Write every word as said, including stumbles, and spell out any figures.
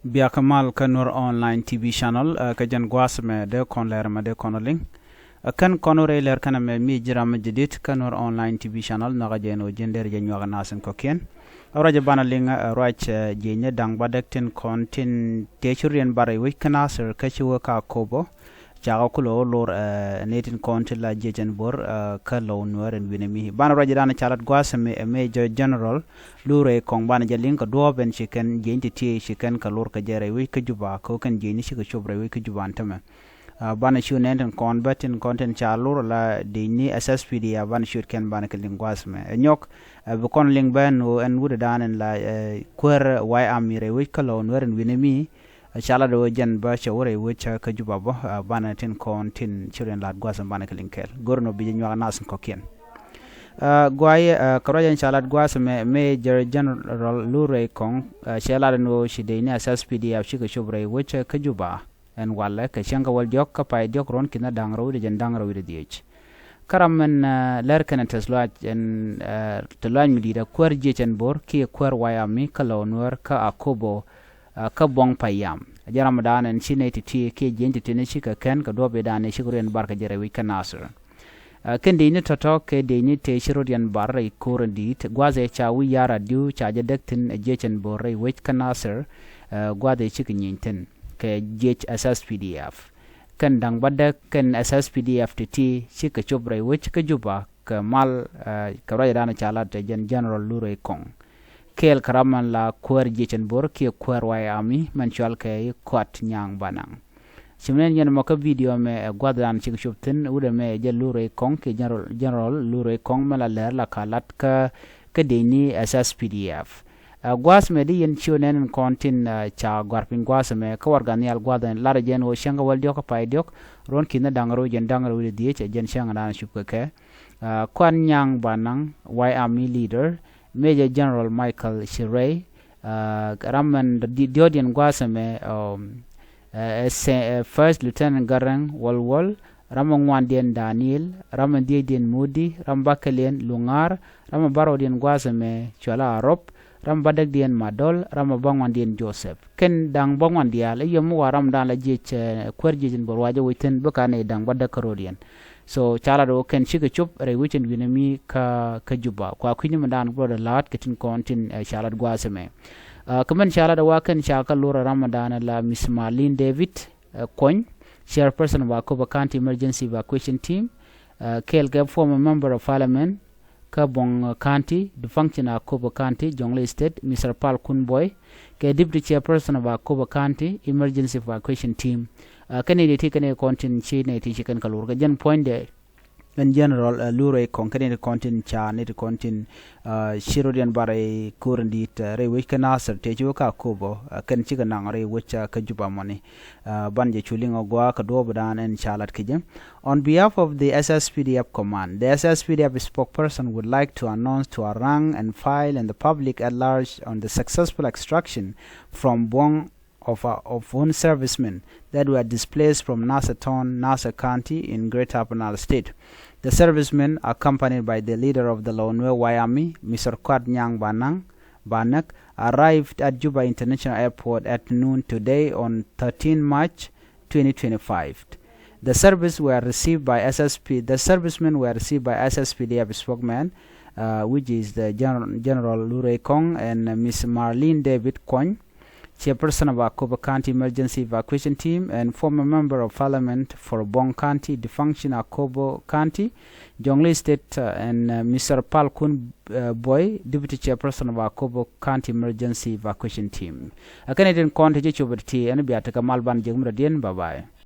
Biakä mal kä Nuer Online T V Channel, kä jɛn gua̱a̱th mɛ dee kɔn lɛr mɛ dee kɔn liŋ. Kɛn kɔn rɛy lɛr kɛn mɛ mi ji̱ ram mɛ jadid kä Nuer Online T V Channel, nhɔkä jɛn ɔ ji̱n der jɛ nyuak nasin kɔkiɛn. Ruac banɛ liŋ ruac jiɛny ni da̱ŋ ba däk tin kɔn tin tëë ci riɛn bar i̱ wec kä Nasir kä ci wä ka Akobo. Cakɔ kulɛ wä lor ni tin kɔn tin la jiɛc ɛn bo̱r kä Lou Nuer in wi̱nɛ mi. Banɛ ruac dan ca lat gua̱a̱th mɛ Major General Lurey Kɔŋ banɛ jɛ liŋ kɛ duɔ̱ɔ̱p ɛn ci kɛn jiɛny ti ti ci kɛn kɛ lor kɛ jɛ rɛy wec kä Juba kɛ wä kɛn jiɛny ni cikɛ cop rɛy wec kä Juba ɛn tämɛ. Banɛ ciöt nɛn tin kɔn bä tin kɔn tin ca lor la dec ni S S P D F banɛ ciöt kɛn banɛ kɛ liŋ gua̱a̱th mɛ. Ɛ nyɔk bi kɔn liŋ bä ɛn ɣöö ɛn wut ɛ dan ɛn la kuäär White Army rɛy wec kä Lou Nuer in wi̱nɛ mi. Ca lat ɣöö jɛn bä cɛ wä rɛy wec kä Juba bä banɛ tin kɔn tin ci riɛn lat gua̱a̱th mɛ banɛ kɛ liŋ kɛɛl. Go̱r ɛn ɣöö bi jɛ nyuak nasin kɔkiɛn. Guay kɛ ruac ɛn ca lat gua̱a̱th mɛ Major General Lurey Kɔŋ cɛ lat ɛn ɣöö ci dec ni S S P D F cikɛ cop rɛy wec kä Juba ɛn walɛ kɛ cäŋ kɛ wäl diɔ̱k kä pay diɔ̱k ruɔ̱n ki̱n da̱ŋ rɛw wi̱cdɛ jɛn da̱ŋ rɛw wi̱cdɛ dhiec. Kä ram ɛn lɛr kɛn ɛ tɛth lɔaac ɛn tɛth lɔaac mi di̱i̱t ɛ kuäär jiɛc ɛn bo̱r kiɛ kuäär White Army kä Lou Nuer kä Akobo kä Buɔ̱ŋ Payam. Ɛ jɛn ram dan ɛn ci nɛy ti ti kiɛ jiɛny ti ti ni cikɛ kɛn kɛ duɔ̱ɔ̱p i̱ dan ni cikɛ riɛn bar kɛ jɛ rɛy wec kä Nasir. Kɛn dec ni tɔ̱tɔ̱ kɛ dec ni tëë ci rot yɛn bar rɛy ko̱r in di̱i̱t gua̱a̱th ɛ ca wi̱c ya̱r adiu ca jɛ däk thi̱n ɛ jiɛc ɛn bo̱r rɛy wec kä Nasir. Gua̱a̱th ɛ cikɛ nyieeny thi̱n kɛ jiɛc S S P D F. Kɛn da̱ŋ bädäk kɛn S S P D F ti̱ti̱ cikɛ cop rɛy wec kä Juba kɛ mal kɛ ruacdan ca lat ɛ jɛn General Lurey Kɔŋ. Kɛɛl kɛ ram mɛn la kuäär jiɛc ɛn bo̱r kiɛ kuäär White Army mɛn cual kɛ i̱ Kuat Nyaŋ Banaŋ. Ci mɛn yɛn mɔ kä video mɛ ɛ gua̱thdan cikɛ cop thi̱n wut ɛmɛ ɛ jɛ Lurey Kɔŋ kiɛ General, General Lurey Kɔŋ mɛ la lɛr la ka lat kä kä dec ni S S P D F. Ɛ gua̱a̱th mɛ di yɛn ciö nɛn in kɔn tin ca gua̱r piny gua̱a̱th mɛ kä warɛgak nhial gua̱a̱th ɛn lar ɛ jɛn ɣöö cäŋ kɛ wäl diɔ̱k kä pay diɔ̱k ruɔ̱n ki̱n da̱ŋ rɛw jɛn da̱ŋ rɛw wi̱cdɛ dhiec ɛ jɛn cäŋ dan cup kɛ kɛ. Kuat Nyaŋ Banaŋ White Army leader Major General Michael Chirey, ram mɛn diɔ̱ɔ̱diɛn gua̱a̱th ɛmɛ ɛ First Lieutenant Garang Walwal, ram mɛ ŋuandiɛn Daniel, ram mɛ dhiecdiɛn Mudi, ram mɛ bäkɛliɛn Luŋa̱a̱r, ram mɛ bärɔwdiɛn gua̱a̱th ɛmɛ cuala Arop, ram mɛ bädäkdiɛn Madol, ram mɛ bäŋuandiɛn Joseph. Kɛn da̱ŋ bäŋuan diaal i̱ yɛm mi wa ram dan la jiɛc kuäär jiɛc in bä ruacä wec thi̱n bä ka nɛy da̱ŋ bädäk kä rɔ̱diɛn. So ca lat ɣöö kɛn cikɛ cop rɛy wec in wi̱nɛ mi kä kä Juba kua kui̱ny mi dan bä rɔ la̱a̱t kɛ tin kɔn tin ca lat gua̱a̱th ɛmɛ. Kɛ mɛn ca lat ɛ wa kɛn ca kä lor ɛ ram mi dan la Miss Marlene David Kuɔny, chairperson of Akobo County Emergency Evacuation Team, kɛɛl kɛ former member of parliament kä Buɔŋ County, defunction Akobo County, Jonglei State, Mister Pal Kun Boy, kɛ deputy chairperson of Akobo County Emergency Evacuation Team. Kɛn i̱ ti kɛn i̱ kɔn tin ci nɛy ti ci kɛn kɛ lor kɛ jɛn puɔ̱nydɛ. Ɛn General Lurey Kɔŋ kɛn i̱ ti kɔn tin ca ni ti kɔn tin ci rot yɛn bar rɛy ko̱r in di̱i̱t rɛy wec kä Nasir tëë ci wä kä Akobo kɛn cikɛ naŋ rɛy wec kä Juba mɔni. Ban jɛ cu liŋ ɔ gua̱a̱ kɛ duɔ̱ɔ̱p dan ɛn ca lat kɛ jɛ. On behalf of the S S P D F command, the S S P D F spokesperson would like to announce to our rank and file and the public at large on the successful extraction from Buɔŋ of, uh, of one servicemen that were displaced from Nasir Town, Nasir County in Greater Upper Nile State. The servicemen, accompanied by the leader of the Lou Nuer White Army, Mister Kuat Nyaŋ Banaŋ, Banak, arrived at Juba International Airport at noon today on thirteen March twenty twenty-five. The service were received by S S P, the servicemen were received by S S P D F spokesman, uh, which is the General, General Lurey Kong and, uh, Miss Marlene David Kony, chairperson of Akobo County Emergency Evacuation Team and former member of parliament for Bong County, defunction Akobo County, Jonglei State, uh, and, uh, Mister Pal Kun, uh, Boy, deputy chairperson of Akobo County Emergency Evacuation Team. Akɛn itin kɔn ti jɛ copɛ ti ɛn bia tekɛ mal ban jek mi dɔ̱diɛn. Bye bye.